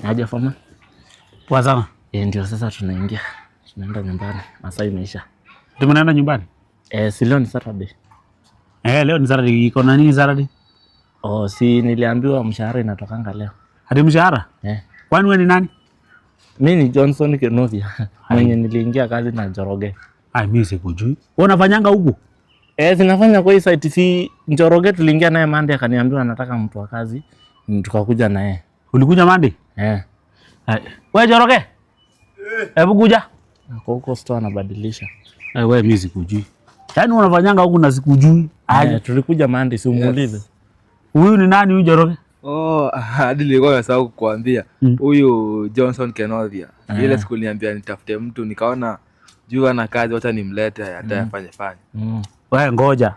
Aje, foreman? Poa sana. Eh, ndio sasa tunaingia. Tunaenda nyumbani. Masaa imeisha. Ndio mnaenda nyumbani? Eh, si leo ni Saturday. Eh, leo ni Saturday. Iko na nini Saturday? Oh, si niliambiwa mshahara inatokanga leo. Hadi mshahara? Eh. Kwani wewe ni nani? Mi ni Johnson Kinuthia, mwenye niliingia kazi na Njoroge. Ai, mimi sikujui. Wewe unafanyanga huku? Eh, zinafanya kwa hii site. Si Njoroge tuliingia naye Monday, akaniambiwa anataka mtu wa kazi. Tukakuja naye. Ulikuja Monday? Eh. Ai. Wewe Njoroge? Hebu kuja. Ako huko store anabadilisha. Ai, wewe mimi sikujui. Yaani unafanyanga huku na sikujui. Ai, Eh, tulikuja Monday, si umuulize. Huyu ni nani huyu Njoroge? Oh, hadi nilikuwa nimesahau kukuambia. Huyu Johnson Kenothia. Ile siku niliambia nitafute mtu, nikaona juu ana kazi, wacha nimlete hata afanye fanye. Wewe ngoja.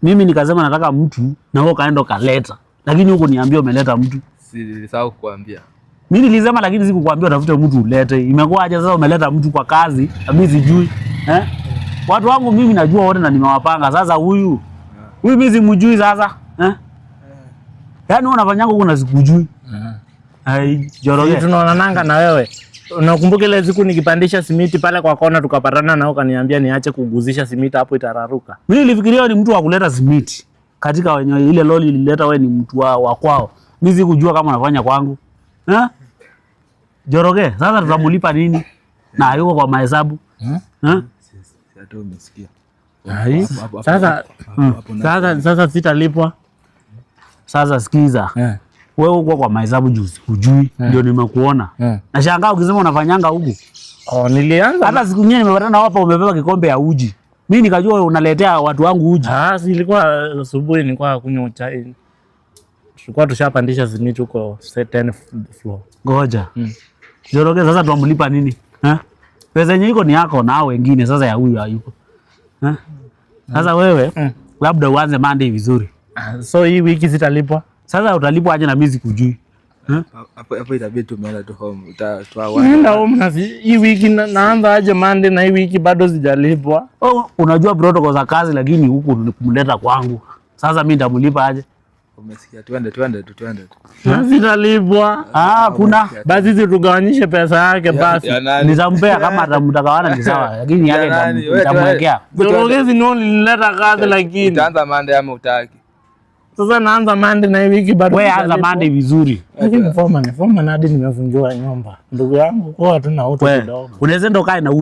Mimi nikasema nataka mtu na wewe kaenda ukaleta. Lakini huku niambia umeleta mtu. Si nilisahau kukuambia. Mimi nilisema lakini sikukwambia utafute mtu ulete. Imekuwa aje sasa umeleta mtu kwa kazi na mimi sijui? Eh? Watu wangu mimi najua wote na nimewapanga. Sasa huyu huyu mimi simjui sasa. Eh? Yaani wewe unafanyanga huku na sikujui. Ai, Njoroge. Si tunaonananga na wewe. Unakumbuka ile siku nikipandisha simiti pale kwa kona tukapatana na ukaniambia niache kuguzisha simiti hapo itararuka. Mimi nilifikiria ni mtu wa kuleta simiti. Katika wenye ile lori ilileta wewe ni mtu wa kwao. Mimi sikujua kama unafanya kwangu. Eh? Njoroge, sasa tutamlipa nini? Na hayuko kwa mahesabu. Eh? Si hata umesikia. Ai, Hapo, hapo, sasa hapo, hapo na- sasa sitalipwa. Sasa sikiza. Eh. Wewe uko kwa mahesabu juzi, hujui, ndio nimekuona. Nashangaa ukisema unafanyanga huku. Oh, nilianza Hata siku nyingine nimepatana hapa umebeba kikombe ya uji. Mimi nikajua unaletea watu wangu uji. Ah, si ilikuwa asubuhi nilikuwa kunywa chai. Tulikuwa tushapandisha simiti huko 10 floor. Ngoja. Njoroge, sasa tuamlipa nini? Eh? Pesa yenye iko ni yako na hao wengine, sasa ya huyu hayuko. Eh? Sasa wewe labda uanze Monday vizuri. Ah, so hii wiki sitalipwa. Sasa utalipwa aje na mimi sikujui? Eh? Hapo hapo itabidi tumeenda tu home. Naenda home na hii wiki naanza aje Monday na hii wiki bado sijalipwa. Oh, unajua protocol za kazi lakini huku ni kumleta kwangu. Sasa mimi nitamlipa aje? Umesikia? Twende, twende tu, twende tu. Na sitalipwa. Ah, kuna Basi sisi tugawanyishe pesa yake basi. Ya nani? Nitampea kama atamtakawana ni sawa, lakini yake Ya nani? Wewe nitamwekea. Njoroge si ndio nilileta kazi lakini. Utaanza Monday ama utaki? Sasa naanza Monday na hii wiki bado Wewe anza sijalipwa. Monday vizuri. Lakini foreman, foreman hadi nimevunjiwa nyumba. Ndugu yangu, kwa hatuna utu Wewe kidogo. unaweza enda ukae na